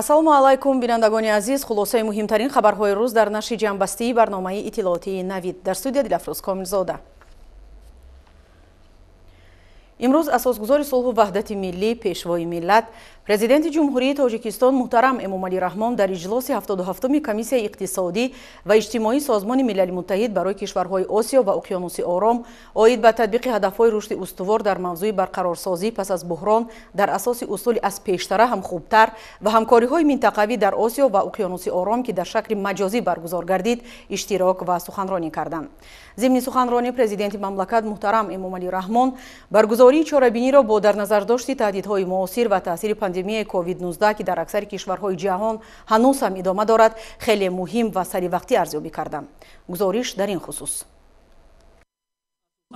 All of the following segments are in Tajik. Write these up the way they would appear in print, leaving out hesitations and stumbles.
Ассалому алайкум, бинандагони азиз. Хулосаи муҳимтарин хабарҳои рӯз дар нашри ҷамъбастии барномаи иттилоотии Навид. Дар студия Дилафрӯз Комилзода. Имрӯз асосгузори сулҳу ваҳдати миллӣ, пешвои миллат, Президенти Ҷумҳурии Тоҷикистон муҳтарам Эмомалӣ Раҳмон дар иҷлоси 77-уми Комиссияи иқтисодӣ ва иҷтимоии Созмони Милали Муттаҳид барои кишварҳои Осиё ва Уқёнуси Ором оид ба татбиқи ҳадафҳои рушди устувор дар мавзӯи барқарорсозӣ пас аз буҳрон дар асоси усули аз пештара ҳам хубтар ва ҳамкориҳои минтақавӣ дар Осиё ва Уқёнуси Ором, ки дар шакли маҷозӣ баргузор гардид, иштирок ва суханронӣ карданд. Зимни суханронӣ Президенти мамлакат муҳтарам Эмомалӣ Раҳмон баргузории чорабиниро бо дар назардошти таҳдидҳои муосир ва таъсири пандемияи COVID-19, ки дар аксари кишварҳои ҷаҳон ҳанӯз ҳам идома дорад, хеле муҳим ва саривақтӣ арзёбӣ карданд. Гузориш дар ин хусус.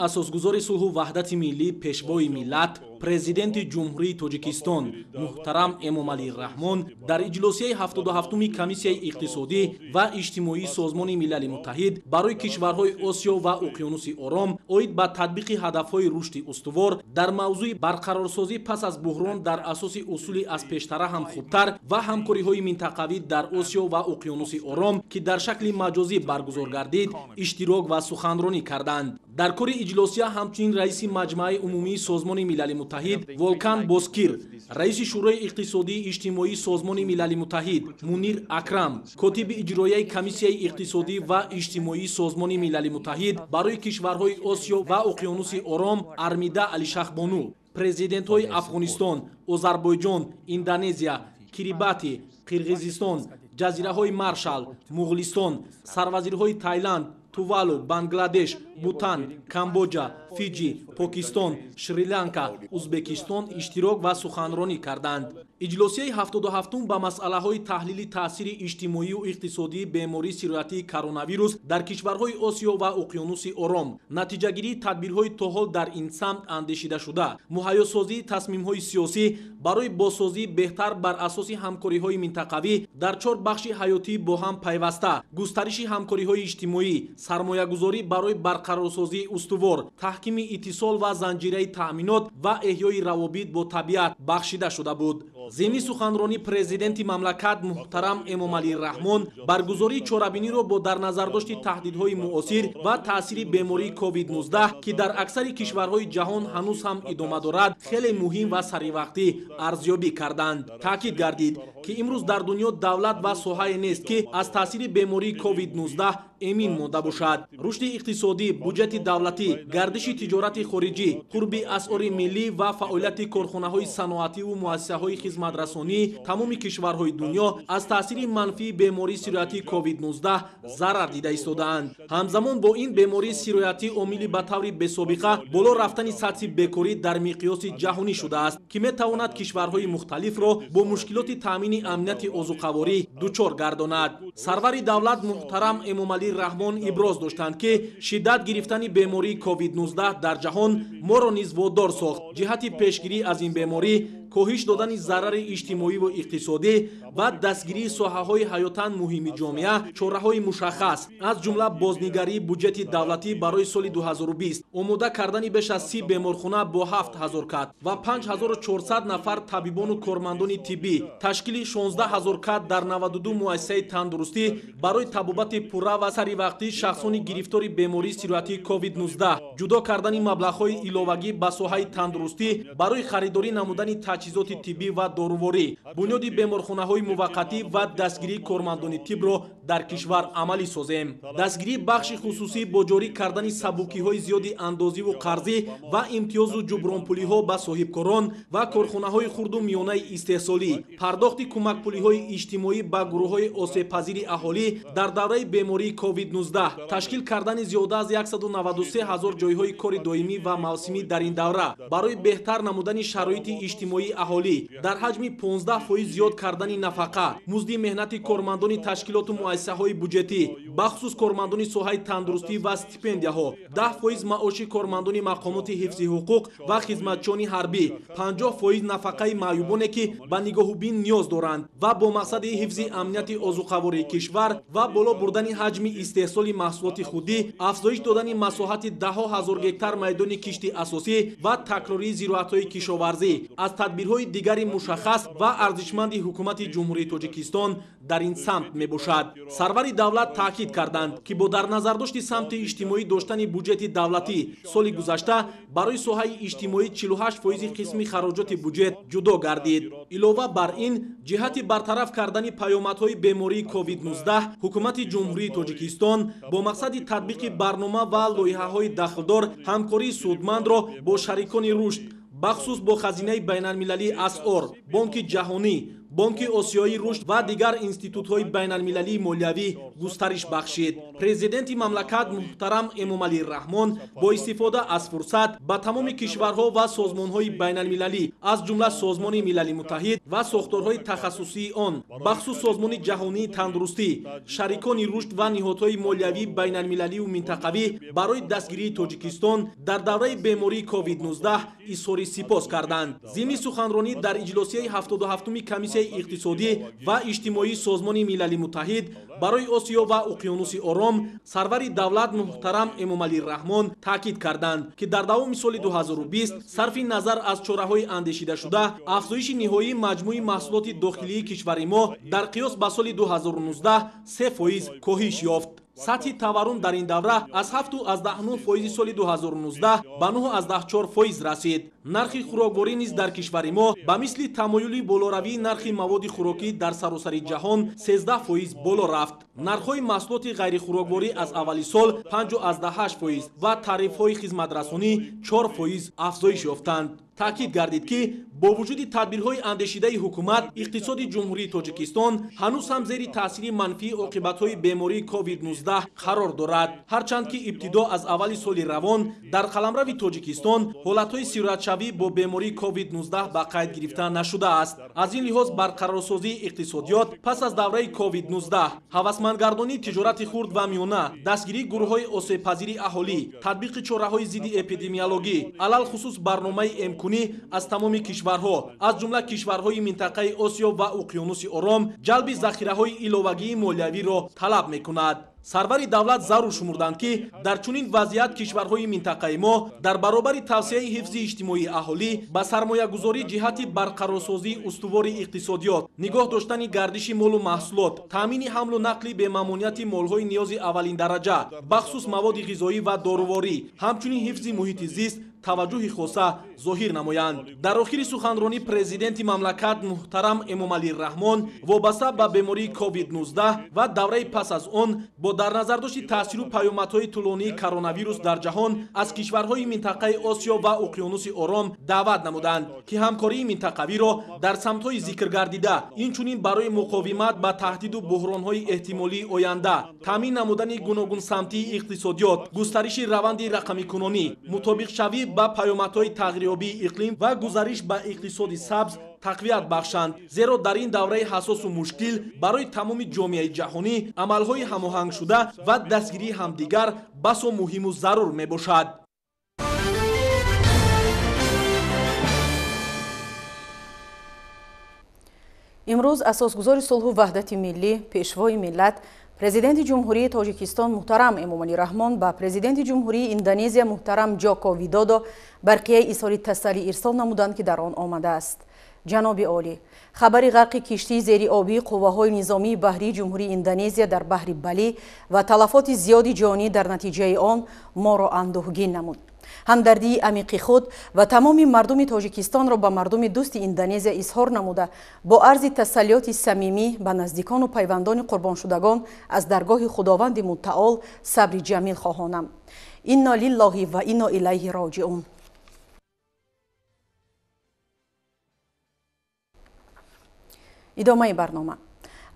Асосгузори сулҳу ваҳдати миллӣ, пешвои миллат, Президенти Ҷумҳурии Тоҷикистон муҳтарам Эмомалӣ Раҳмон дар иҷлосияи 77-уми Комиссияи иқтисодӣ ва иҷтимоии Созмони Милали Муттаҳид барои кишварҳои Осиё ва Уқёнуси Ором оид ба татбиқи ҳадафҳои рушди устувор дар мавзӯи барқарорсозӣ пас аз буҳрон дар асоси усули аз пештара ҳам хубтар ва ҳамкориҳои минтақавӣ дар Осиё ва Уқёнуси Ором, ки дар шакли маҷозӣ баргузор гардид, иштирок ва суханронӣ карданд. Дар кори иҷлосия ҳамчунин раиси Маҷмааи умумии Созмони Милали Муттаҳид Волкан Бозкир, раиси Шӯрои иқтисодии иҷтимоии Созмони Милали Муттаҳид Мунир Акрам, котиби иҷроияи Комиссияи иқтисодӣ ва иҷтимоии Созмони Милали Муттаҳид барои кишварҳои Осиё ва Уқёнуси Ором Армида Алишахбону, президентҳои Афғонистон, Озарбойҷон, Индонезия, Кирибати, Қирғизистон, ҷазираҳои Маршал, Муғулистон, сарвазирҳои Тайланд, Тувалу, Бангладеш, Бутан, Камбоҷа, Фиҷи, Покистон, Шри-Ланка, Узбекистон иштирок ва суханронӣ карданд. Иҷлосияи 77-ум ба масъалаҳои таҳлили таъсири иҷтимоию иқтисодии бемории сироятии коронавирус дар кишварҳои Осиё ва Уқёнуси Ором, натиҷагирии тадбирҳои то ҳол дар ин самт андешидашуда, муҳайёсозии тасмимҳои сиёсӣ барои бозсозии беҳтар бар асоси ҳамкориҳои минтақавӣ дар чор бахши ҳаётӣ бо ҳам пайваста, густариши ҳамкориҳои иҷтимоӣ, сармоягузорӣ барои барқарорсозии устувор, таҳкими иттисол ва занҷираи таъминот ва эҳёи равобит бо табиат бахшида шуда буд. Зимни суханронӣ Президенти мамлакат муҳтарам Эмомалӣ Раҳмон баргузории чорабиниро бо дар назардошти таҳдидҳои муосир ва таъсири бемории COVID-19, ки дар аксари кишварҳои ҷаҳон ҳанӯз ҳам идома дорад, хеле муҳим ва саривақтӣ арзёбӣ карданд. Таъкид гардид, ки имрӯз дар дунё давлат ва соҳае нест, ки аз таъсири бемории COVID-19 эмин монда бошад. Рушди иқтисодӣ, буҷети давлатӣ, гардиши тиҷорати хориҷӣ, қурби асъори миллӣ ва фаъолияти корхонаҳои саноативу муассисаҳои хизматрасонӣ тамоми кишварҳои дунё аз таъсири манфии бемории сироятии COVID-19 зарар дида истодаанд. Ҳамзамон бо ин бемории сироятӣ омили ба таври бесобиқа боло рафтани сатҳи бекорӣ дар миқёси ҷаҳонӣ шудааст, ки метавонад кишварҳои мухталифро бо мушкилоти таъмини амнияти озуқаворӣ дучор гардонад. Сарвари давлат муҳтарам Эмомалӣ Раҳмон иброз доштанд, ки шиддат гирифтани бемории COVID-19 дар ҷаҳон моро низ водор сохт ҷиҳати пешгирӣ аз ин беморӣ, коҳиш додани зарари иҷтимоиву иқтисодӣ ва дастгирии соҳаҳои ҳаётан муҳими ҷомеа чораҳои мушаххас, аз ҷумла бознигарии буҷети давлатӣ барои соли 2020, омода кардани беш аз 30 беморхона бо 7000 кат ва 5400 нафар табибону кормандони тиббӣ, ташкили 16000 кат дар 92 муассисаи тандурустӣ барои табобати пурра ва саривақтии шахсони гирифтори бемории сироятии COVID-19, ҷудо кардани маблағҳои иловагӣ ба соҳаи тандурустӣ барои харидорӣ намудани таҷҳизоти тиббӣ ва доруворӣ, бунёди беморхонаҳои муваққатӣ ва дастгирии кормандони тиббро дар кишвар амалӣ созем. Дастгирии бахши хусусӣ бо ҷорӣ кардани сабукиҳои зиёди андозиву қарзӣ ва имтиёзу ҷубронпулиҳо ба соҳибкорон ва корхонаҳои хурду миёнаи истеҳсолӣ, пардохти кӯмакпулиҳои иҷтимоӣ ба гурӯҳҳои осебпазири аҳолӣ дар давраи бемории COVID-19, ташкил кардани зиёда аз 193 ҳазор ҷойҳои кори доимӣ ва мавсимӣ дар ин давра барои беҳтар намудани шароити иҷтимоии аҳолӣ, дар ҳаҷми 15% зиёд кардани нафақа, музди меҳнати кормандони ташкилоту муассисаҳои муассисаҳои буҷетӣ, бахусус кормандони соҳаи тандурустӣ ва стипендияҳо, 10% маоши кормандони мақомоти ҳифзи ҳуқуқ ва хизматчиёни ҳарбӣ, 50% нафақаи маъюбоне, ки ба нигоҳубин ниёз доранд ва бо мақсади ҳифзи амнияти озуқавории кишвар ва боло бурдани ҳаҷми истеҳсоли маҳсулоти худӣ, афзоиш додани масоҳати даҳҳо ҳазор гектар майдони кишти асосӣ ва такрории зироатҳои кишоварзӣ аз тадбирҳои дигари мушаххас ва арзишманди ҳукумати Ҷумҳурии Тоҷикистон дар ин самт мебошад. Сарвари давлат таъкид карданд, ки бо дар назардошти самти иҷтимоӣ доштани буҷети давлатӣ соли гузашта барои соҳаи иҷтимоӣ 48% қисми хароҷоти буҷет ҷудо гардид. Илова бар ин, ҷиҳати бартараф кардани паёмадҳои бемории COVID-19 ҳукумати Ҷумҳурии Тоҷикистон бо мақсади татбиқи барнома ва лоиҳаҳои дахлдор ҳамкории судмандро бо шарикони рушд, бахусус бо хазинаи байналмилалии асъор, Бонки ҷаҳонӣ, Бонки Осиёии рушд ва дигар институтҳои байналмилалии молиявӣ густариш бахшид. Президенти мамлакат муҳтарам Эмомалӣ Раҳмон бо истифода аз фурсат ба тамоми кишварҳо ва созмонҳои байналмилалӣ, аз ҷумла Созмони Милали Муттаҳид ва сохторҳои тахассусии он, бахусус Созмони ҷаҳонии тандурустӣ, шарикони рушд ва ниҳодҳои молиявии байналмилалию минтақавӣ барои дастгирии Тоҷикистон дар давраи бемории COVID-19 изҳори сипос карданд. Зимни суханронӣ дар иҷлосияи 77-уми комиссияи иқтисодӣ ва иҷтимоии Созмони Милали Муттаҳид барои Осиё ва Уқёнуси Ором сарвари давлат муҳтарам Эмомалӣ Раҳмон таъкид карданд, ки дар давоми соли 2020 сарфи назар аз чораҳои андешидашуда афзоиши ниҳоии маҷмӯи маҳсулоти дохилии кишвари мо дар қиёс ба соли 2019 3% коҳиш ёфт. Сатҳи таваррум дар ин давра аз 7,9% соли 2019 ба 9,4% расид. Нархи хӯрокворӣ низ дар кишвари мо ба мисли тамоюли болоравии нархи маводи хӯрокӣ дар саросари ҷаҳон 13% боло рафт. Нархҳои маҳсулоти ғайрихӯрокворӣ аз аввали сол 5,8% ва тарифҳои хизматрасонӣ 4% афзоиш ёфтанд. Таъкид гардид, ки бо вуҷуди тадбирҳои андешидаи ҳукумат иқтисоди Ҷумҳурии Тоҷикистон ҳанӯз ҳам зери таъсири манфии оқибатҳои бемории COVID-19 қарор дорад. Ҳарчанд ки ибтидо аз аввали соли равон дар қаламрави Тоҷикистон ҳолатҳои сироятшавӣ бо бемории COVID-19 ба қайд гирифта нашудааст. Аз ин лиҳоз барқарорсозии иқтисодиёт пас аз давраи COVID-19, ҳавасмандгардонии тиҷорати хурд ва миёна, дастгирии гурӯҳҳои осебпазири аҳолӣ, татбиқи чораҳои зидди эпидемиологӣ, алалхусус барномаи эмкунӣ аз тамоми кишварҳо, аз ҷумла кишварҳои минтақаи Осиё ва Уқёнуси Ором, ҷалби захираҳои иловагии молиявиро талаб мекунад. Сарвари давлат зарур шумурданд, ки дар чунин вазъият кишварҳои минтақаи мо дар баробари тавсияи ҳифзи иҷтимоии аҳолӣ ба сармоягузорӣ ҷиҳати барқарорсозии устувори иқтисодиёт, нигоҳ доштани гардиши молу маҳсулот, таъмини ҳамлу нақли бемамониати молҳои ниёзи аввалиндараҷа, бахусус маводи ғизоӣ ва доруворӣ, ҳамчунин ҳифзи муҳити зист таваҷҷӯҳи хоса зоҳир намоянд. Дар охири суханронӣ президенти мамлакат муҳтарам Эмомалӣ Раҳмон вобаста ба бемории COVID-19 ва давраи пас аз он бо дар назардошти таъсиру паёмадҳои тӯлонии коронавирус дар ҷаҳон аз кишварҳои минтақаи Осиё ва Уқёнуси Ором даъват намуданд, ки ҳамкории минтақавиро дар самтҳои зикргардида, инчунин барои муқовимат ба таҳдиду буҳронҳои эҳтимолии оянда, таъмин намудани гуногунсамтии иқтисодиёт, густариши раванди рақамикунонӣ, мутобиқшавӣ ба паёмадҳои тағйирёбии иқлим ва гузариш ба иқтисоди сабз тақвият бахшанд. Зеро дар ин давраи ҳассосу мушкил барои тамоми ҷомеаи ҷаҳонӣ амалҳои ҳамоҳангшуда ва дастгирии ҳамдигар басо муҳиму зарур мебошад. Имрӯз асосгузори сулҳу ваҳдати миллӣ, пешвои миллат, Президенти Ҷумҳурии Тоҷикистон муҳтарам Эмомалӣ Раҳмон ба Президенти Ҷумҳурии Индонезия муҳтарам Ҷоко Видодо барқияи изҳори тасаллӣ ирсол намуданд, ки дар он омадааст. Ҷаноби олӣ, хабари ғарқи киштии зериобии қувваҳои низомии баҳрии Ҷумҳурии Индонезия дар баҳри Балӣ ва талафоти зиёди ҷонӣ дар натиҷаи он моро андӯҳгин намуд. Ҳамдардии амиқи худ ва тамоми мардуми Тоҷикистонро ба мардуми дӯсти Индонезия изҳор намуда, бо арзи тасаллиёти самимӣ ба наздикону пайвандони қурбоншудагон аз даргоҳи Худованди Муттаол сабри ҷамил хоҳонам. Инно лиллоҳи ва инно илайҳи роҷиун. Идомаи барнома.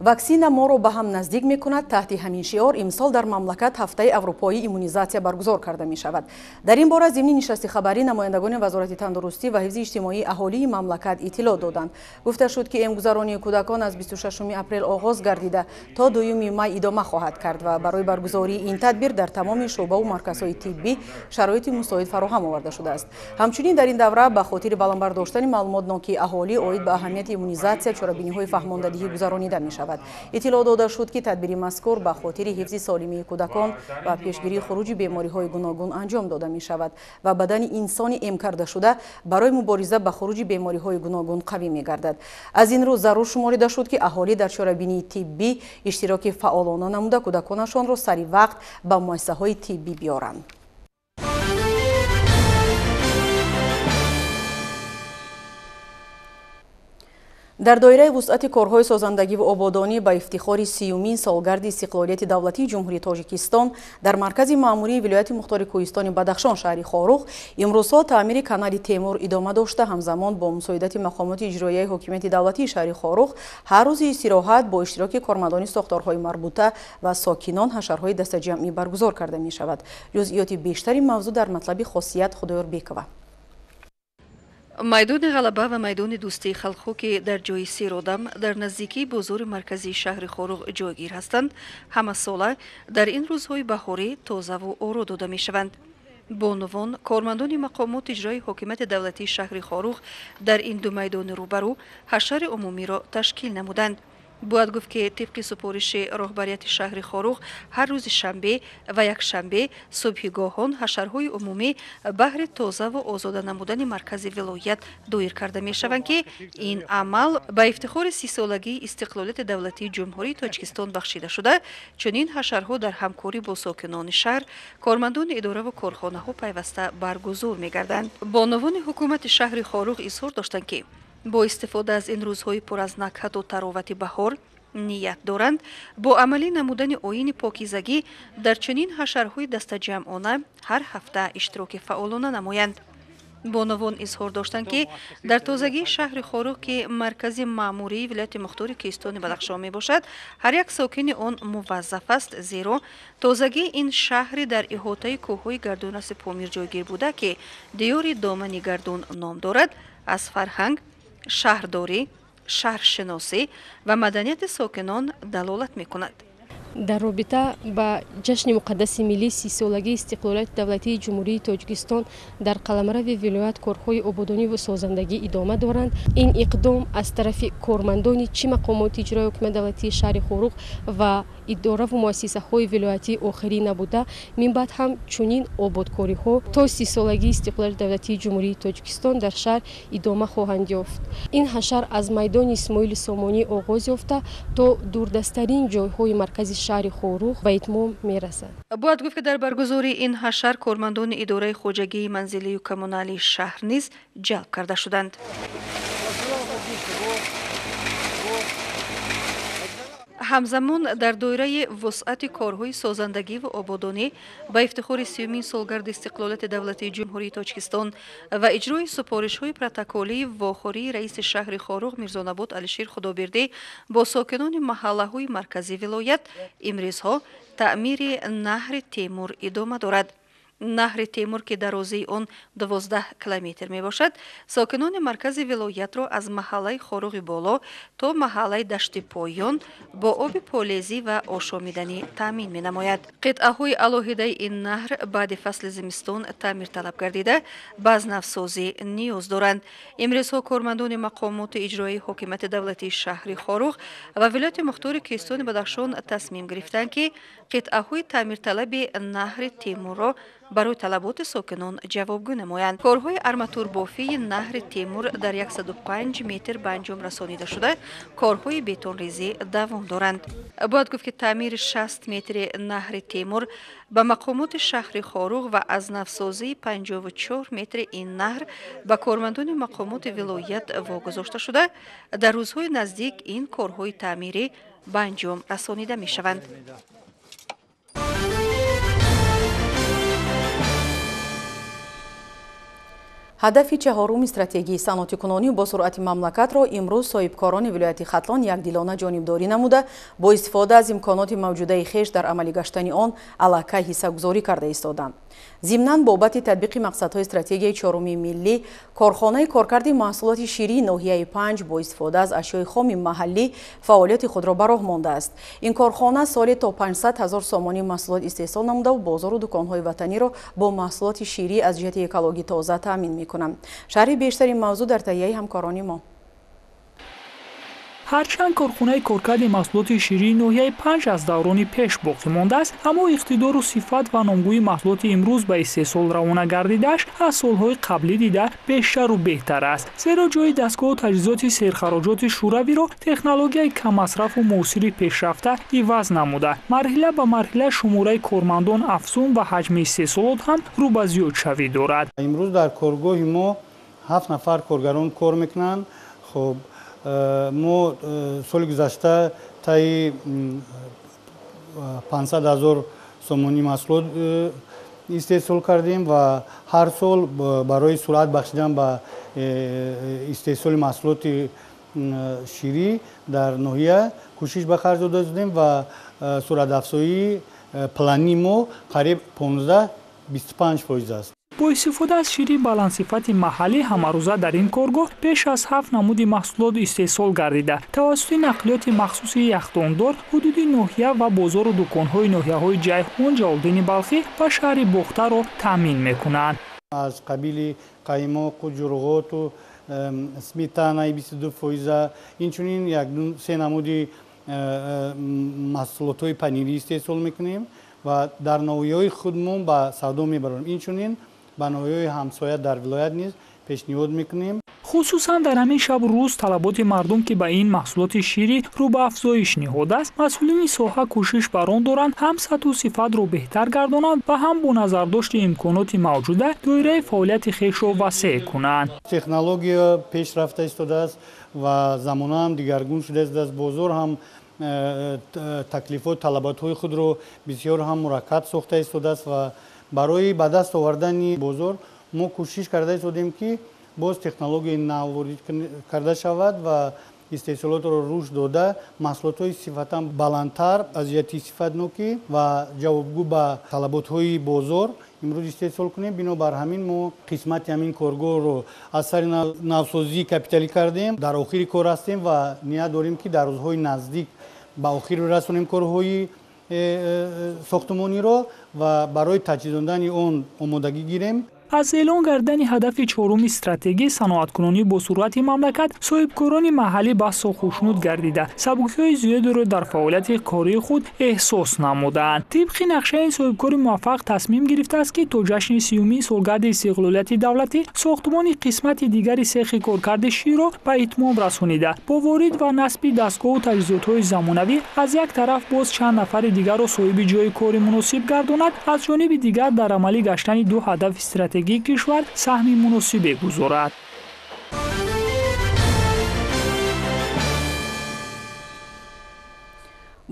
Ваксина моро ба ҳам наздик мекунад. Таҳти ҳамин шиор имсол дар мамлакат ҳафтаи аврупоии иммунизатсия баргузор карда мешавад. Дар ин бора зимни нишасти хабарӣ намояндагони Вазорати тандурустӣ ва ҳифзи иҷтимоии аҳолии мамлакат иттилоъ доданд. Гуфта шуд, ки эмгузаронии кӯдакон аз 26 апрел оғоз гардида то 2 май идома хоҳад кард ва барои баргузории ин тадбир дар тамоми шӯъбаву марказҳои тиббӣ шароити мусоид фароҳам оварда шудааст. Ҳамчунин дар ин давра ба хотири баланд бардоштани маълумотнокии аҳолӣ оид ба аҳамияти иммунизатсия чорабиниҳои фаҳмондадиҳӣ гузаронида мешавад. Иттилоъ дода шуд, ки тадбири мазкур ба хотири ҳифзи солимии кӯдакон ва пешгирии хуруҷи бемориҳои гуногун анҷом дода мешавад ва бадани инсони эм карда шуда барои мубориза ба хуруҷи бемориҳои гуногун қавӣ мегардад. Аз ин рӯ зарур шуморида шуд, ки аҳолӣ дар чорабинии тиббӣ иштироки фаъолона намуда кӯдаконашонро сари вақт ба муассисаҳои тиббӣ биёранд. Дар доираи вусъати корҳои созандагиву ободонӣ ба ифтихори 30-умин солгарди истиқлолияти давлатии Ҷумҳурии Тоҷикистон дар маркази маъмурии вилояти мухтори Кӯҳистони Бадахшон шаҳри Хоруғ имрӯзҳо таъмири канали Темур идома дошта, ҳамзамон бо мусоидати мақомоти иҷроияи ҳокимияти давлатии шаҳри Хоруғ ҳар рӯзи истироҳат бо иштироки кормандони сохторҳои марбута ва сокинон ҳашарҳои дастаҷамъӣ баргузор карда мешавад. Ҷузъиёти бештари мавзӯъ дар матлаби Хосият Худоёрбекова. Майдони ғалаба ва майдони дӯстии халқҳо, ки дар ҷои Серодам дар наздикии бозори марказии шаҳри Хоруғ ҷойгир ҳастанд, ҳамасола дар ин рӯзҳои баҳорӣ тозаву оро дода мешаванд. Бонувон, кормандони мақомоти иҷрои ҳокимияти давлатии шаҳри Хоруғ дар ин ду майдони рӯбарӯ ҳашари умумиро ташкил намуданд. Бояд гуфт, ки тибқи супориши роҳбарияти шаҳри Хоруғ ҳар рӯзи шанбе ва якшанбе субҳигоҳон ҳашарҳои умумӣ баҳри тозаву озода намудани маркази вилоят доир карда мешаванд, ки ин амал ба ифтихори 30-солагии истиқлолияти давлатии Ҷумҳурии Тоҷикистон бахшида шуда, чунин ҳашарҳо дар ҳамкорӣ бо сокинони шаҳр, кормандони идораву корхонаҳо пайваста баргузор мегарданд. Бонувони ҳукумати шаҳри Хоруғ изҳор доштанд, ки бо истифода аз ин рӯзҳои пур аз накҳату таровати баҳор ният доранд бо амалӣ намудани оини покизагӣ дар чунин ҳашарҳои дастаҷамъона ҳар ҳафта иштироки фаъолона намоянд. Бонувон изҳор доштанд, ки дар тозагии шаҳри Хоруғ, ки маркази маъмурии вилояти мухтори Кӯҳистони Бадахшон мебошад, ҳар як сокини он муваззаф аст, зеро тозагии ин шаҳри дар иҳотаи кӯҳҳои гардунраси Помир ҷойгир буда, ки диёри домани гардун ном дорад, аз фарҳанг, шаҳрдорӣ, шаҳршиносӣ ва маданияти сокинон далолат мекунад. Дар робита ба ҷашни муқаддаси миллӣ 30-солагии истиқлолияти давлатии Ҷумҳурии Тоҷикистон дар қаламрави вилоят корҳои ободониву созандагӣ идома доранд. Ин иқдом аз тарафи кормандони чӣ мақомоти иҷрои ҳокимияти давлатии шаҳри Хоруғ ва идораву муассисаҳои вилоятӣ охирӣ набуда, минбаъд ҳам чунин ободкориҳо то 30-солагии истиқлолияти давлатии Ҷумҳурии Тоҷикистон дар шаҳр идома хоҳанд ёфт. Ин ҳашар аз майдони Исмоили Сомонӣ оғоз ёфта то дурдасттарин ҷойҳои маркази шаҳри Хоруғ ба итмом мерасад. Бояд гуфт, ки дар баргузории ин ҳашар кормандони идораи хоҷагии манзилию коммуналии шаҳр низ ҷалб карда шуданд. Ҳамзамон дар доираи вусъати корҳои созандагиву ободонӣ ба ифтихори 30-умин солгарди истиқлолияти давлатии Ҷумҳурии Тоҷикистон ва иҷрои супоришҳои протоколии вохӯрии раиси шаҳри Хоруғ Мирзонабод Алишер Худобердӣ бо сокинони маҳаллаҳои маркази вилоят имрӯзҳо таъмири наҳри Темур идома дорад. Наҳри Темур, ки дарозии он 12 километр мебошад, сокинони маркази вилоятро аз маҳаллаи Хоруғи Боло то маҳаллаи Дашти Поён бо оби полезӣ ва ошомиданӣ таъмин менамояд. Қитъаҳои алоҳидаи ин наҳр баъди фасли зимистон таъмирталаб гардида, ба аз навсозӣ ниёз доранд. Имрӯзҳо кормандони мақомоти иҷроии ҳокимияти давлатии шаҳри Хоруғ ва вилояти мухтори Кӯҳистони Бадахшон тасмим гирифтанд, ки қитъаҳои таъмирталаби наҳри Темурро барои талаботи сокинон ҷавобгӯ намоянд. Корҳои арматурбофии наҳри Темур дар 105 метр ба анҷом расонида шуда, корҳои бетонрезӣ давом доранд. Бояд гуфт, ки таъмири 60 метри наҳри Темур ба мақомоти шаҳри Хоруғ ва аз навсозии 54 метри ин наҳр ба кормандони мақомоти вилоят вогузошта шуда, дар рӯзҳои наздик ин корҳои таъмирӣ ба анҷом расонида мешаванд. Ҳадафи чаҳоруми стратегии саноатикунонӣ бо суръати мамлакатро имрӯз соҳибкорони вилояти Хатлон якдилона ҷонибдорӣ намуда, бо истифода аз имконоти мавҷудаи хеш дар амалӣ гаштани он аллакай ҳиссагузорӣ карда истоданд. Зимнан бобати татбиқи мақсадҳои стратегияи чоруми миллӣ, корхонаи коркарди маҳсулоти ширии ноҳияи Панҷ бо истифода аз ашёи хоми маҳаллӣ фаъолияти худро ба роҳ мондааст. Ин корхона соли то 500 ҳазор сомонӣ маҳсулот истеҳсол намудаву бозору дуконҳои ватаниро бо маҳсулоти ширӣ аз ҷиҳати экологӣ тоза таъмин мекунанд. Шарҳи бештари мавзӯъ дар таҳияи ҳамкорони мо. Ҳарчанд корхонаи коркарди маҳсулоти ширии ноҳияи Панҷ аз даврони пеш боқӣ мондааст, аммо иқтидору сифат ва номгӯи маҳсулоти имрӯз ба истеҳсол равона гардидааш аз солҳои қаблӣ дида бештару беҳтар аст. Зеро ҷои дастгоҳу таҷҳизоти серхароҷоти шӯравиро технологияи каммасрафу муосири пешрафта иваз намуда, марҳила ба марҳила шумораи кормандон афзун ва ҳаҷми истеҳсолот ҳам рӯ ба зиёдшавӣ дорад. Имрӯз дар коргоҳи мо 7 нафар коргарон кор мекунанд. Хоб, мо соли гузашта таи 500 ҳазор сомонӣ маҳсулот истеҳсол кардем ва ҳар сол барои суръат бахшидан ба истеҳсоли маҳсулоти ширӣ дар ноҳия кӯшиш ба харҷ дода шудем ва суръатафзоии плани мо қариб 15-25% аст. Бо истифода аз шири баландсифати маҳаллӣ ҳамарӯза дар ин коргоҳ беш аз 7 намуди маҳсулот истеҳсол гардида, тавассути нақлиёти махсуси яхдондор ҳудуди ноҳия ва бозору дуконҳои ноҳияҳои Ҷайҳун, Ҷалолиддини Балхӣ ва шаҳри Бохтарро таъмин мекунанд. Аз қабили қаймоқу ҷурғоту сметанаи 22%, инчунин 1-3 намуди маҳсулотҳои панирӣ истеҳсол мекунем ва дар ноҳияҳои худмон ба савдо мебарем. Инчунин ба ноҳияҳои ҳамсоя дар вилоят низ пешниҳод мекунем. Хусусан дар ҳамин шабу рӯз талаботи мардум, ки ба ин маҳсулоти ширӣ рӯ ба афзоиш ниҳодааст, масъулини соҳа кӯшиш бар он доранд ҳам сатҳу сифатро беҳтар гардонанд ва ҳам бо назардошти имконоти мавҷуда доираи фаъолияти хешро васеъ кунанд. Технология пеш рафта истодааст ва замона ҳам дигаргун шуда истодааст. Бозор ҳам таклифот, талаботҳои худро бисёр ҳам мураккаб сохта истодааст ва барои ба даст овардани бозор мо кӯшиш карда истодем, ки боз технологияи нав ворид карда шавад ва истеҳсолотро рушд дода, маҳсулотҳои сифатан баландтар аз ҷиҳати сифатнокӣ ва ҷавобгӯ ба талаботҳои бозор имрӯз истеҳсол кунем. Бинобар ҳамин мо қисмати ҳамин коргоҳро аз сари навсозии капиталӣ кардем. Дар охири кор ҳастем ва ният дорем, ки дар рӯзҳои наздик ба охир расонем корҳои сохтмониро ва барои таҷҳизондани он омодагӣ гирем. Аз эълон гардидани ҳадафи чоруми стратегии саноаткунонӣ бо суръати мамлакат, соҳибкорони маҳаллӣ басо хушнуд гардида, сабукиҳои зиёдеро дар фаъолияти кории худ эҳсос намудаанд. Тибқи нақша ин соҳибкори муваффақ тасмим гирифтааст, ки то ҷашни 30-умин солгарди истиқлолияти давлатӣ сохтмони қисмати дигари сехи коркарди ширро ба итмом расонида, бо ворид ва насби дастгоҳу таҷҳизотҳои замонавӣ аз як тараф боз чанд нафари дигарро соҳиби ҷойи кори муносиб гардонад, аз ҷониби дигар дар амалӣ гаштани ду ҳадафи стратегии кишвар саҳми муносибе гузорад.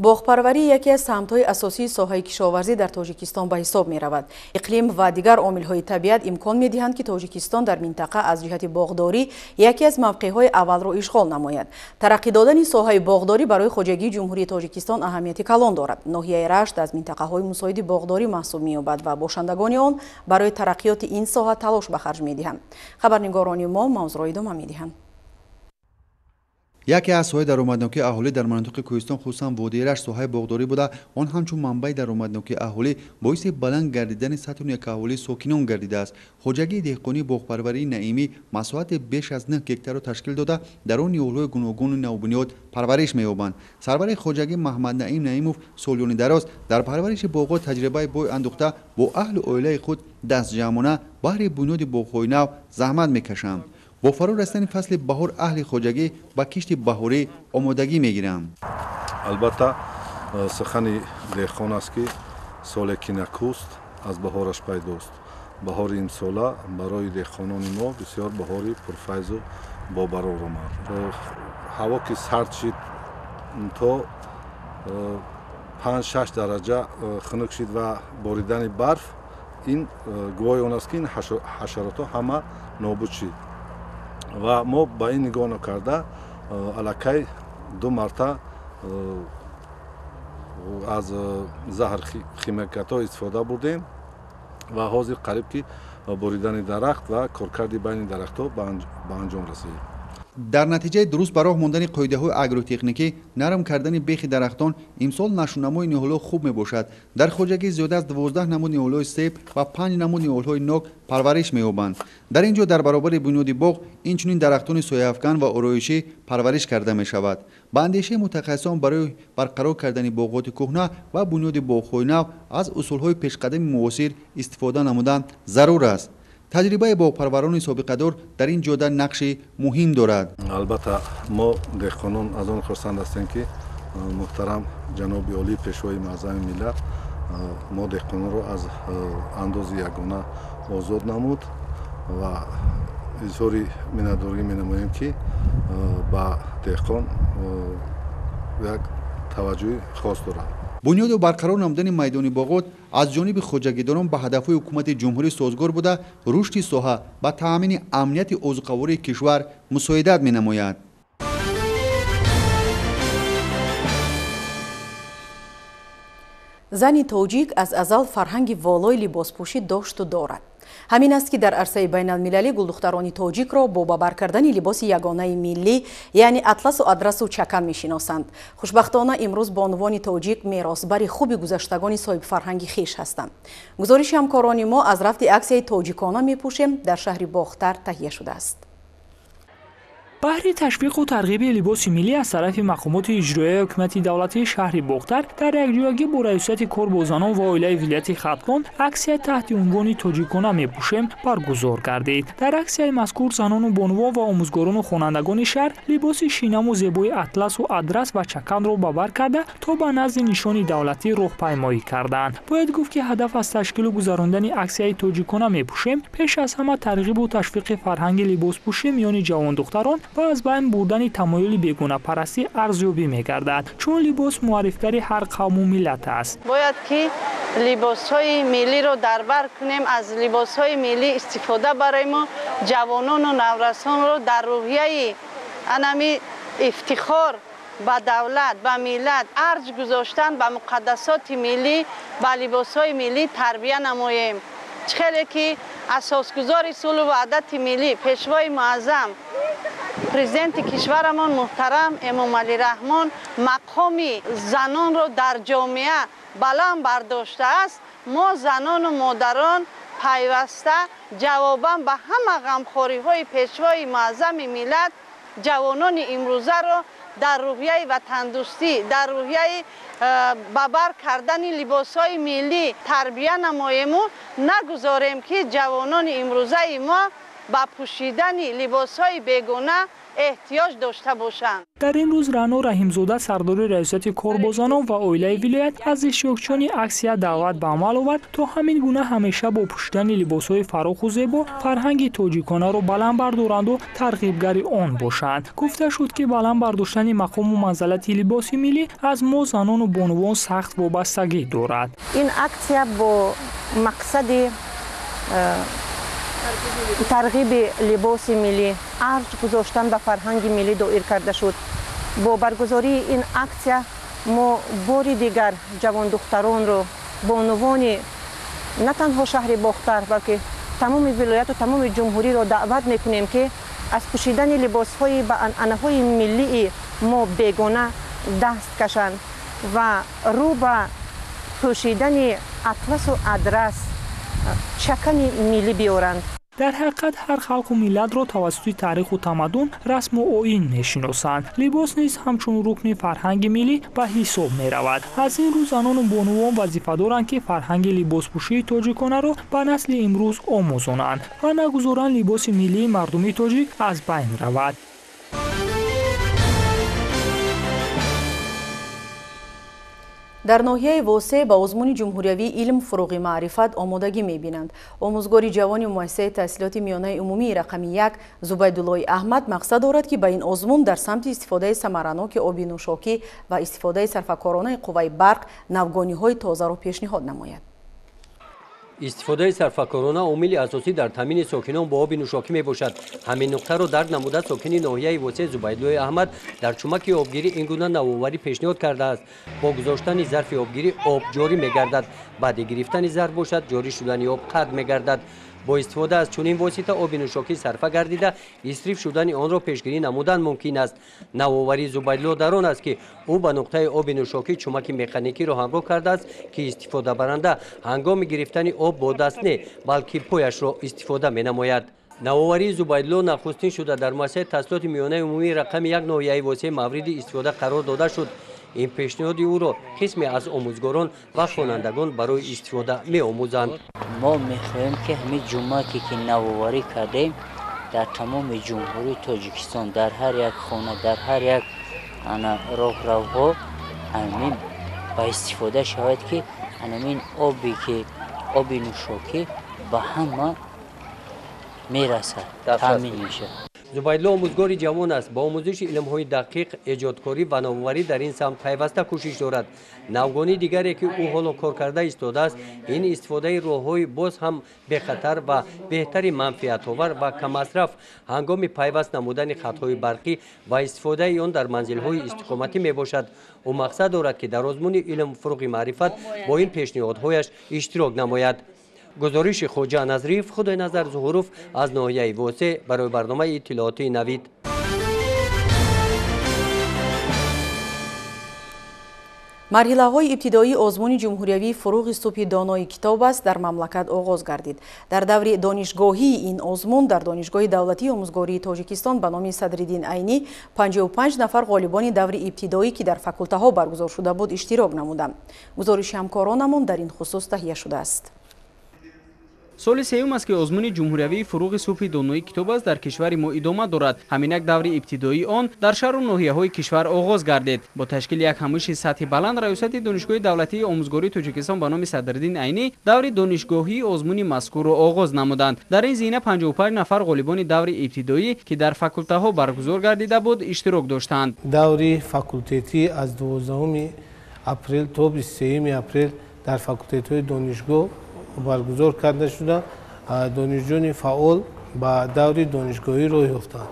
Боғпарварӣ яке аз самтҳои асосии соҳаи кишоварзӣ дар Тоҷикистон ба ҳисоб меравад. Иқлим ва дигар омилҳои табиат имкон медиҳанд, ки Тоҷикистон дар минтақа аз ҷиҳати боғдорӣ яке аз мавқеъҳои аввалро ишғол намояд. Тараққӣ додани соҳаи боғдорӣ барои хоҷагии Ҷумҳурии Тоҷикистон аҳамияти калон дорад. Ноҳияи Рашт аз минтақаҳои мусоиди боғдорӣ маҳсуб меёбад ва бошандагони он барои тараққиёти ин соҳа талош ба харҷ медиҳанд. Хабарнигорони мо мавзӯъро идома медиҳанд. Яке аз соҳаи даромаднокии аҳолӣ дар манотиқи кӯҳистон, хусусан водии Рашт, соҳаи боғдорӣ буда, он ҳамчун манбаи даромаднокии аҳолӣ боиси баланд гардидани сатҳу некаҳолии сокинон гардидааст. Хоҷагии деҳқонии боғпарварии Наимӣ масоҳати беш аз 9 гектарро ташкил дода, дар он ниҳолҳои гуногуну навбунёд парвариш меёбанд. Сарвари хоҷагӣ Маҳмад Наим Наимов солёни дароз дар парвариши боғҳо таҷрибаи бой андӯхта, бо аҳлу оилаи худ дастҷамъона баҳри бунёди боғҳои нав заҳмат мекашанд. Бо фаро расидани фасли баҳор аҳли хоҷагӣ ба кишти баҳорӣ омодагӣ мегиранд. Албатта, сухани деҳқон аст, ки соле ки накӯст, аз баҳораш пайдост. Баҳори имсола барои деҳқонони мо бисёр баҳори пурфайзу бобарор омад. Ҳаво ки сард шид, то 5-6 дараҷа хунук шид ва боридани барф, Ин гувоҳи он аст, ки ин ҳашаротҳо ҳама нобуд шид ва мо ба ин нигоҳ накарда аллакай 2 марта аз заҳр химикатҳо истифода бурдем ва ҳозир қариб ки буридани дарахт ва коркарди байни дарахтҳо ба анҷом расид. Дар натиҷаи дуруст ба роҳ мондани қоидаҳои агротехникӣ, нарм кардани бехи дарахтон, имсол нашунамои ниҳолҳо хуб мебошад. Дар хоҷагӣ зиёда аз 12 намуд ниҳолҳои себ ва 5 намуд ниҳолҳои нок парвариш меёбанд. Дар ин ҷо дар баробари бунёди боғ инчунин дарахтони сояафкан ва ороишӣ парвариш карда мешавад. Ба андешаи мутахассисон барои барқарор кардани боғоти кӯҳна ва бунёди боғҳои нав аз усулҳои пешқадами муосир истифода намудан зарур аст. Таҷрибаи боғпарварони собиқадор дар ин ҷода нақши муҳим дорад. Албатта, мо деҳқонон аз он хурсанд ҳастем, ки муҳтарам ҷаноби олӣ пешвои муаззами миллат мо деҳқононро аз андози ягона озод намуд ва изҳори миннатдорӣ менамоем, ки ба деҳқон як таваҷҷӯҳи хос дорад. Бунёду барқарор намудани майдони боғот аз ҷониби хоҷагидорон ба ҳадафҳои ҳукумати ҷумҳурӣ созгор буда, рушди соҳа ба таъмини амнияти озуқавории кишвар мусоидат менамояд. Зани тоҷик аз азал фарҳанги волои либоспӯшӣ дошту дорад. Ҳамин аст, ки дар арсаи байналмилалӣ гулдухтарони тоҷикро бо ба бар кардани либоси ягонаи миллӣ, яъне атласу адрасу чакан мешиносанд. Хушбахтона имрӯз бонувони тоҷик меросбари хуби гузаштагони соҳибфарҳанги хеш ҳастанд. Гузориши ҳамкорони мо аз рафти аксияи тоҷикона мепӯшем дар шаҳри Бохтар таҳия шудааст. Баҳри ташвиқу тарғиби либоси миллӣ аз тарафи мақомоти иҷроияи ҳукумати давлатии шаҳри Бохтар дар якҷоягӣ бо раёсати кор бо занон ва оилаи вилояти Хатлон аксия таҳти унвони тоҷикона мепӯшем баргузор гардид. Дар аксияи мазкур занону бонувон ва омӯзгорону хонандагони шаҳр либоси шинаму зебои атласу адрас ва чаканро ба бар карда то ба назди нишони давлатӣ роҳпаймоӣ карданд. Бояд гуфт, ки ҳадаф аз ташкилу гузарондани аксияи тоҷикона мепӯшем пеш аз ҳама тарғибу ташвиқи фарҳанги либоспӯшӣ миёни ҷавондухтарон ва аз байн бурдани тамоюли бегонапарастӣ арзёбӣ мегардад, чун либос муаррифгари ҳар қавму миллат аст. Бояд ки либосҳои миллиро дар бар кунем, аз либосҳои миллӣ истифода барои мо ҷавонону наврасонро дар рӯҳияи анами ифтихор ба давлат, ба миллат, арҷ гузоштан ба муқаддасоти миллӣ, ба либосҳои миллӣ тарбия намоем. Чӣ хеле ки асосгузори сулҳу ваҳдати миллӣ, пешвои муаззам, президенти кишварамон муҳтарам Эмомалӣ Раҳмон мақоми занонро дар ҷомеа баланд бардоштааст, мо занону модарон пайваста ҷавобан ба ҳама ғамхориҳои пешвои муаззами миллат ҷавонони имрӯзаро дар рӯҳияи ватандӯстӣ, дар рӯҳияи ба бар кардани либосҳои миллӣ тарбия намоему нагузорем, ки ҷавонони имрӯзаи мо ба пӯшидани либосҳои бегона эҳтиёҷ дошта бошанд. Дар ин рӯз Рано Раҳимзода, сардори раёсати кор бо занон ва оилаи вилоят, аз иштирокчиёни аксия даъват ба амал овард, то ҳамин гуна ҳамеша бо пӯшидани либосҳои фароху зебо фарҳанги тоҷиконаро баланд бардоранду тарғибгари он бошанд. Гуфта шуд, ки баланд бардоштани мақому манзалати либоси миллӣ аз мо занону бонувон сахт вобастагӣ дорад. Ин аксия бо мақсади тарғиби либоси миллӣ, арҷ гузоштан ба фарҳанги миллӣ доир карда шуд. Бо баргузории ин аксия мо бори дигар ҷавондухтаронро, бонувони на танҳо шаҳри Бохтар, балки тамоми вилояту тамоми ҷумҳуриро даъват мекунем, ки аз пӯшидани либосҳои ба анъанаҳои миллии мо бегона даст кашанд ва рӯ ба пӯшидани атласу адрас, чакани миллӣ биёранд. Дар ҳақиқат ҳар халқу миллатро тавассути таъриху тамаддун, расму оин мешиносанд. Либос низ ҳамчун рукни фарҳанги миллӣ ба ҳисоб меравад. Аз ин рӯ занону бонувон вазифа доранд, ки фарҳанги либоспӯшии тоҷиконаро ба насли имрӯз омӯзонанд ва нагузоранд либоси миллии мардуми тоҷик аз байн равад. Дар ноҳияи Восе ба озмуни ҷумҳуриявии илм фуруғи маърифат омодагӣ мебинанд. Омӯзгори ҷавони муассисаи таҳсилоти миёнаи умумии рақами 1 Зубайдуллои Аҳмад мақсад дорад, ки ба ин озмун дар самти истифодаи самараноки оби нӯшокӣ ва истифодаи сарфакоронаи қувваи барқ навгониҳои тозаро пешниҳод намояд. Истифодаи сарфакорона омили асосӣ дар таъмини сокинон бо оби нӯшокӣ мебошад. Ҳамин нуқтаро дарк намуда сокини ноҳияи Восеъ Зубайдуллои Аҳмад дар чумаки обгирӣ ин гуна навоварӣ пешниҳод кардааст. Бо гузоштани зарфи обгирӣ об ҷорӣ мегардад. Баъди гирифтани зарф бошад, ҷорӣ шудани об қатъ мегардад. Бо истифода аз чунин восита оби нӯшокӣ сарфа гардида, исриф шудани онро пешгирӣ намудан мумкин аст. Навоварии Зубайдулло дар он аст, ки ӯ ба нуқтаи оби нӯшокӣ чумаки механикиро ҳамроҳ кардааст, ки истифодабаранда ҳангоми гирифтани об бо даст не, балки пояшро истифода менамояд. Навоварии Зубайдулло нахустин шуда дар муассисаи таҳсилоти миёнаи умумии рақами 1 ноҳияи Восеъ мавриди истифода қарор дода шуд. Ин пешниҳоди ӯро қисме аз омӯзгорон ва хонандагон барои истифода меомӯзанд. Мо мехоҳем, ки ҳамин ҷумъаке ки навоварӣ кардем, дар тамоми Ҷумҳурии Тоҷикистон, дар ҳар як хона, дар ҳар як роҳравҳо ҳамин ба истифода шавад, ки ҳамин обе ки оби нӯшокӣ ба ҳама мерасад, таъмин мешавад. Зубайдулло омӯзгори ҷавон аст. Ба омӯзиши илмҳои дақиқ, эҷодкорӣ ва навоварӣ дар ин самт пайваста кӯшиш дорад. Навгонии дигаре, ки ӯ ҳоло кор карда истодааст, ин истифодаи роҳҳои боз ҳам бехатар ва беҳтари манфиатовар ва каммасраф ҳангоми пайваст намудани хатҳои барқӣ ва истифодаи он дар манзилҳои истиқоматӣ мебошад. Ӯ мақсад дорад, ки дар озмуни илм фуруғи маърифат бо ин пешниҳодҳояш иштирок намояд. Гузориши Хоҷа Назриев, Худойназар Зуҳуров аз ноҳияи Восеъ барои барномаи иттилоотии Навид. Марҳилаҳои ибтидоии озмуни ҷумҳуриявии фуруғи субҳи донои китоб аст дар мамлакат оғоз гардид. Дар даври донишгоҳии ин озмун дар Донишгоҳи давлатии омӯзгории Тоҷикистон ба номи Садриддин Айнӣ 55 нафар ғолибони даври ибтидоӣ, ки дар факултаҳо баргузор шуда буд, иштирок намуданд. Гузориши ҳамкоронамон дар ин хусус таҳия шудааст. Соли сеюм аст, ки озмуни ҷумҳуриявии фуруғи субҳи донои китоб аст дар кишвари мо идома дорад. Ҳаминак даври ибтидоии он дар шаҳру ноҳияҳои кишвар оғоз гардид. Бо ташкили як ҳамоиши сатҳи баланд Раёсати Донишгоҳи давлатии омӯзгории Тоҷикистон ба номи Садриддин Айнӣ даври донишгоҳии озмуни мазкурро оғоз намуданд. Дар ин зина 55 нафар ғолибони даври ибтидоӣ, ки дар факултаҳо баргузор гардида буд, иштирок доштанд. Даври факултетӣ аз 12 апрел то 23 апрел дар факултетҳои донишгоҳ баргузор карда шуда, донишҷӯёни фаъол ба даври донишгоҳӣ роҳ ёфтанд.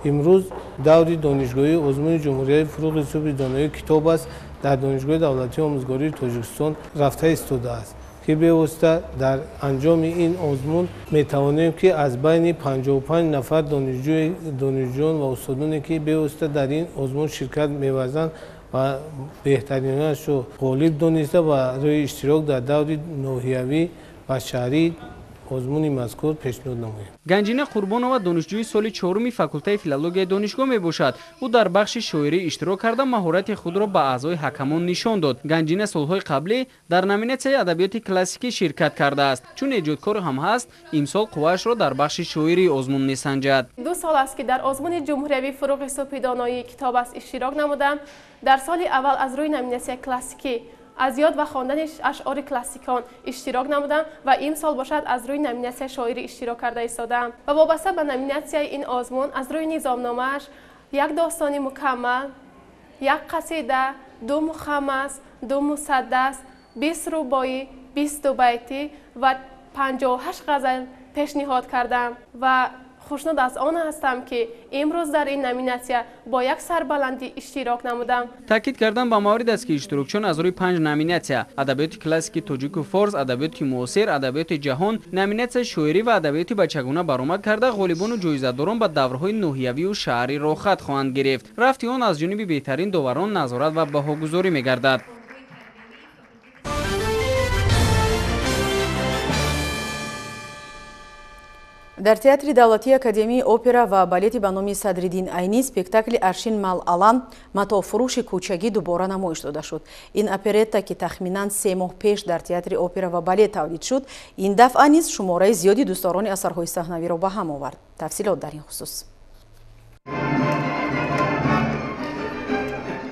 Имрӯз даври донишгоҳии озмуни ҷумҳуриявии фуруғи субҳи донои китоб аст дар Донишгоҳи давлатии омӯзгории Тоҷикистон рафта истодааст, ки бевосита дар анҷоми ин озмун метавонем, ки аз байни 55 нафар донишҷӯён ва устодоне, ки бевосита дар ин озмун ширкат меварзанд ва беҳтаринашро ғолиб дониста барои иштирок дар даври ноҳиявӣ ва шаҳрии озмуни мазкур пешниҳод намоем. Ганҷина Қурбонова донишҷӯи соли чоруми факултаи филологияи донишгоҳ мебошад. Ӯ дар бахши шоирӣ иштирок карда, маҳорати худро ба аъзои ҳакамон нишон дод. Ганҷина солҳои қаблӣ дар номинатсияи адабиёти классикӣ ширкат кардааст. Чун эҷодкор ҳам ҳаст, имсол қувваашро дар бахши шоирии озмун месанҷад. 2 сол аст, ки дар озмуни ҷумҳуриявии фуруғи субҳи доноии китоб аст иштирок намудам. Дар соли аввал аз рӯи номинатсияи классикӣ аз ёд ва хондани ашъори классикон иштирок намудам ва имсол бошад аз рӯи номинатсияи шоирӣ иштирок карда истодаам. Ва вобаста ба номинатсияи ин озмун аз рӯи низомномааш як достони мукаммал, як қасида, 2 мухаммас, 2 мусаддас, 20 рубоӣ, 22 байтӣ ва 58 ғазал пешниҳод кардам ва хушнуд аз он ҳастам, ки имрӯз дар ин номинатсия бо як сарбаландӣ иштирок намудам. Таъкид кардан ба маврид аст, ки иштирокчиён аз рӯи 5 номинатсия: адабиёти классики тоҷику форс, адабиёти муосир, адабиёти ҷаҳон, номинатсияи шоирӣ ва адабиёти бачагона баромад карда, ғолибону ҷоизадорон ба даврҳои ноҳиявию шаҳрӣ роҳхат хоҳанд гирифт. Рафти он аз ҷониби беҳтарин доварон назорат ва баҳогузорӣ мегардад. Дар Театри давлатии Академияи опера ва балети ба номи Садриддин Айнӣ спектакли Аршин Мал Алан матоъфурӯши кӯчагӣ дубора намоиш дода шуд. Ин оперетта, ки тахминан 3 моҳ пеш дар Театри опера ва балет тавлид шуд, ин дафъа низ шумораи зиёди дӯстдорони асарҳои саҳнавиро ба ҳам овард. Тафсилот дар ин хусус.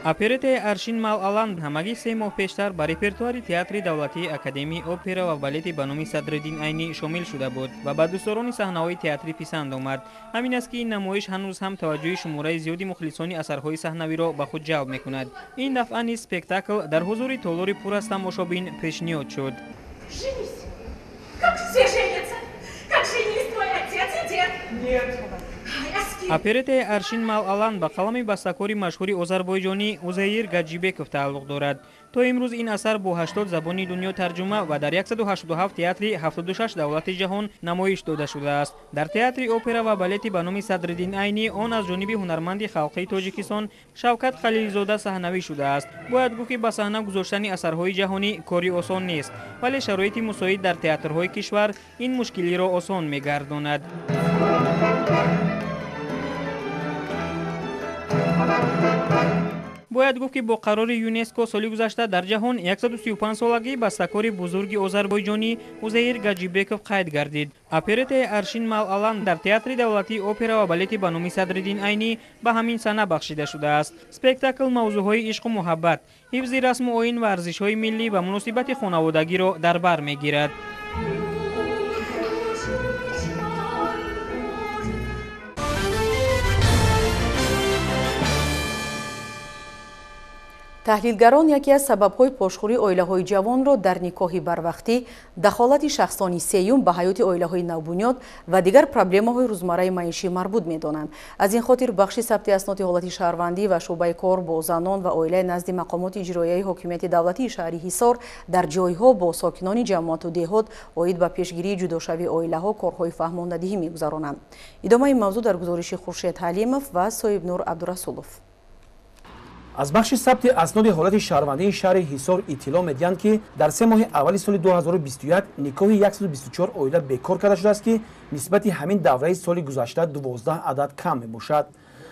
Оперетаи Аршин Мал Алан ҳамагӣ 3 моҳ пештар ба репертуари Театри давлатии Академияи опера ва балети ба номи Садриддин Айнӣ шомил шуда буд ва ба дӯстдорони саҳнаҳои театрӣ писанд омад. Ҳамин аст, ки ин намоиш ҳанӯз ҳам таваҷҷӯҳи шумораи зиёди мухлисони асарҳои саҳнавиро ба худ ҷалб мекунад. Ин дафъа низ спектакл дар ҳузури толори пур аз тамошобин пешниҳод шуд. Все женятся, как женились твой отец и дед. Нет. Оперетаи Аршин Мал Алан ба қалами бастакори машҳури озарбойҷонӣ Узаир Гаджибеков тааллуқ дорад. То имрӯз ин асар бо 80 забони дунё тарҷума ва дар 187 театри 76 давлати ҷаҳон намоиш дода шудааст. Дар театри опера ва балети ба номи Садриддин Айнӣ он аз ҷониби ҳунарманди халқии Тоҷикистон Шавкат Халилзода саҳнавӣ шудааст. Бояд гуфт, ки ба саҳна гузоштани асарҳои ҷаҳонӣ кори осон нест, вале шароити мусоид дар театрҳои кишвар ин мушкилиро осон мегардонад. Бояд гуфт, ки бо қарори ЮНЕСКО соли гузашта дар ҷаҳон 135 солагии бастакори бузурги озарбойҷонӣ Узаир Гаджибеков қайд гардид. Оперетаи Аршин Мал Алан дар театри давлатии опера ва балети ба номи Садриддин Айнӣ ба ҳамин сана бахшида шудааст. Спектакл мавзӯъҳои ишқу муҳаббат, ҳифзи расму оин ва арзишҳои миллӣ ва муносибати хонаводагиро дар бар мегирад. Таҳлилгарон яке аз сабабҳои пошхӯрии оилаҳои ҷавонро дар никоҳи барвақтӣ, дахолати шахсони сеюм ба ҳаёти оилаҳои навбунёд ва дигар проблемаҳои рӯзмарраи маишӣ марбут медонанд. Аз ин хотир бахши сабти асноди ҳолати шаҳрвандӣ ва шӯъбаи кор бо занон ва оилаи назди мақомоти иҷроияи ҳокимияти давлатии шаҳри Ҳисор дар ҷойҳо бо сокинони ҷамоату деҳот оид ба пешгирии ҷудошавии оилаҳо корҳои фаҳмондадиҳӣ мегузаронанд. Идомаи мавзӯъ дар гузориши Хуршед Ҳалимов ва Соҳибнур Абдурасулов. Аз бахши сабти асноди ҳолати шаҳрвандии шаҳри Ҳисор иттилоъ медиҳанд, ки дар 3 моҳи аввали соли 2021 никоҳи 124 оила бекор карда шудааст, ки нисбати ҳамин давраи соли гузашта 12 адад кам мебошад.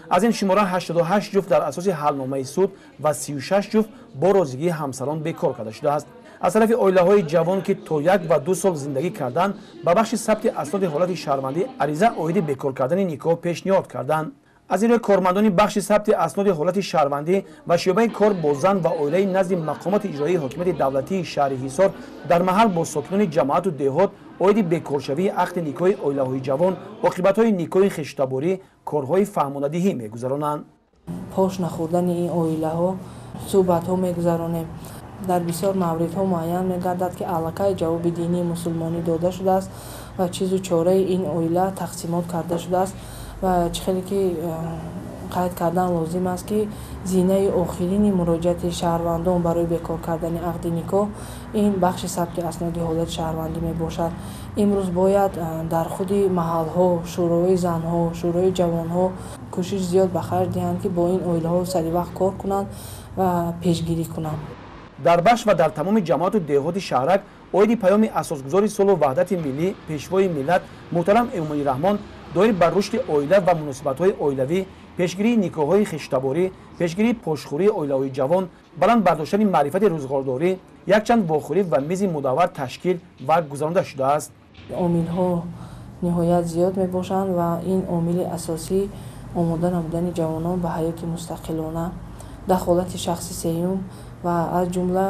Аз ин шумора 88 ҷуфт дар асоси ҳалномаи суд ва 36 ҷуфт бо розигии ҳамсарон бекор карда шудааст. Аз тарафи оилаҳои ҷавон, ки то 1 ва 2 сол зиндагӣ карданд, ба бахши сабти асноди ҳолати шаҳрвандӣ ариза оиди бекор кардани никоҳ пешниҳод карданд. Аз ин рӯй кормандони бахши сабти асноди ҳолати шаҳрвандӣ ва шӯъбаи кор бо зан ва оилаи назди мақомоти иҷроии ҳокимияти давлатии шаҳри Ҳисор дар маҳал бо сокинони ҷамоату деҳот оиди бекоршавии ақди никоҳи оилаҳои ҷавон, оқибатҳои никоҳи хештаборӣ корҳои фаҳмонадиҳӣ мегузаронанд. Пош нахӯрдани ин оилаҳо суҳбатҳо мегузаронем. Дар бисёр мавридҳо муайян мегардад, ки аллакай ҷавоби динии мусулмонӣ дода шудааст ва чизу чораи ин оила тақсимот карда шудааст. Ва чӣ хеле ки қайд кардан лозим аст, ки зинаи охирини муроҷиати шаҳрвандон барои бекор кардани ақди никоҳ ин бахши сабти асноди ҳолати шаҳрвандӣ мебошад. Имрӯз бояд дар худи маҳалҳо, шӯрои занҳо, шӯрои ҷавонҳо кӯшиш зиёд ба харҷ диҳанд, ки бо ин оилаҳо саривақт кор кунанд ва пешгирӣ кунанд. Дар бахш ва дар тамоми ҷамоату деҳоти шаҳрак оиди паёми асосгузори сулҳу ваҳдати миллӣ, пешвои миллат муҳтарам Эмомалӣ Раҳмон доир ба рушди оила ва муносибатҳои оилавӣ, пешгирии никоҳҳои хештаборӣ, пешгирии пошхӯрии оилаҳои ҷавон, баланд бардоштани маърифати рӯзғордорӣ якчанд вохӯрӣ ва мизи мудаввар ташкил ва гузаронда шудааст. Омилҳо ниҳоят зиёд мебошанд ва ин омили асосӣ омода намудани ҷавонон ба ҳаёти мустақилона, дахолати шахси сеюм ва аз ҷумла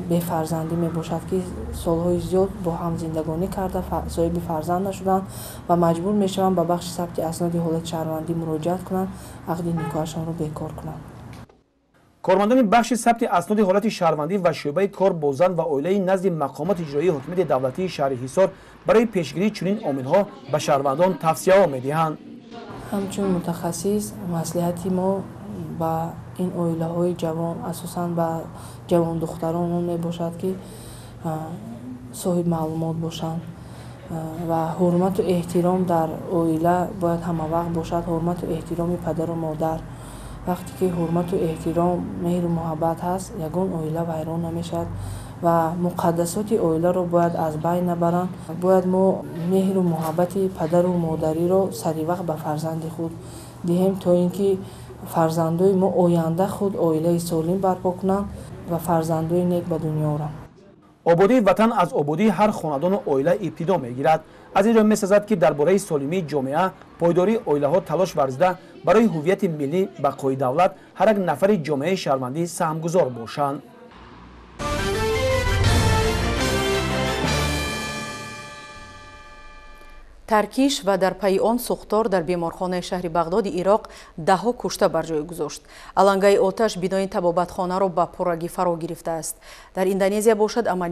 бефарзандӣ мебошад, ки солҳои зиёд бо ҳам зиндагонӣ карда соҳиби фарзанд нашуданд ва маҷбур мешаванд ба бахши сабти асноди ҳолати шаҳрвандӣ муроҷиат кунанд, ақди никоҳашонро бекор кунанд. Кормандони бахши сабти асноди ҳолати шаҳрвандӣ ва шӯъбаи кор бо зан ва оилаи назди мақомоти иҷроии ҳокимияти давлатии шаҳри Ҳисор барои пешгирии чунин омилҳо ба шаҳрвандон тавсияҳо медиҳанд. Ҳамчун мутахассис маслиҳати мо ба ин оилаҳои ҷавон, асосан ба ҷавондухтарон он мебошад, ки соҳиби маълумот бошанд ва ҳурмату эҳтиром дар оила бояд ҳамавақт бошад, ҳурмату эҳтироми падару модар. Вақте ки ҳурмату эҳтиром, меҳру муҳаббат ҳаст, ягон оила вайрон намешавад ва муқаддасоти оиларо бояд аз байн набаранд. Бояд мо меҳру муҳаббати падару модариро саривақт ба фарзанди худ диҳем, то ин ки фарзандои мо оянда худ оилаи солим барпо кунанд ва фарзандои нек ба дунё оранд. Ободии ватан аз ободии ҳар хонадону оила ибтидо мегирад. Аз ин рӯ месазад, ки дар бораи солимии ҷомеа, пойдории оилаҳо талош варзида барои ҳуввияти миллӣ, бақои давлат ҳар як нафари ҷомеаи шаҳрвандӣ саҳмгузор бошанд. Таркиш ва дар пайи он сӯхтор дар беморхонаи шаҳри Бағдоди Ироқ даҳҳо кушта бар ҷой гузошт. Алангаи оташ бинои табобатхонаро ба пуррагӣ фаро гирифтааст. Дар Индонезия бошад амалиёт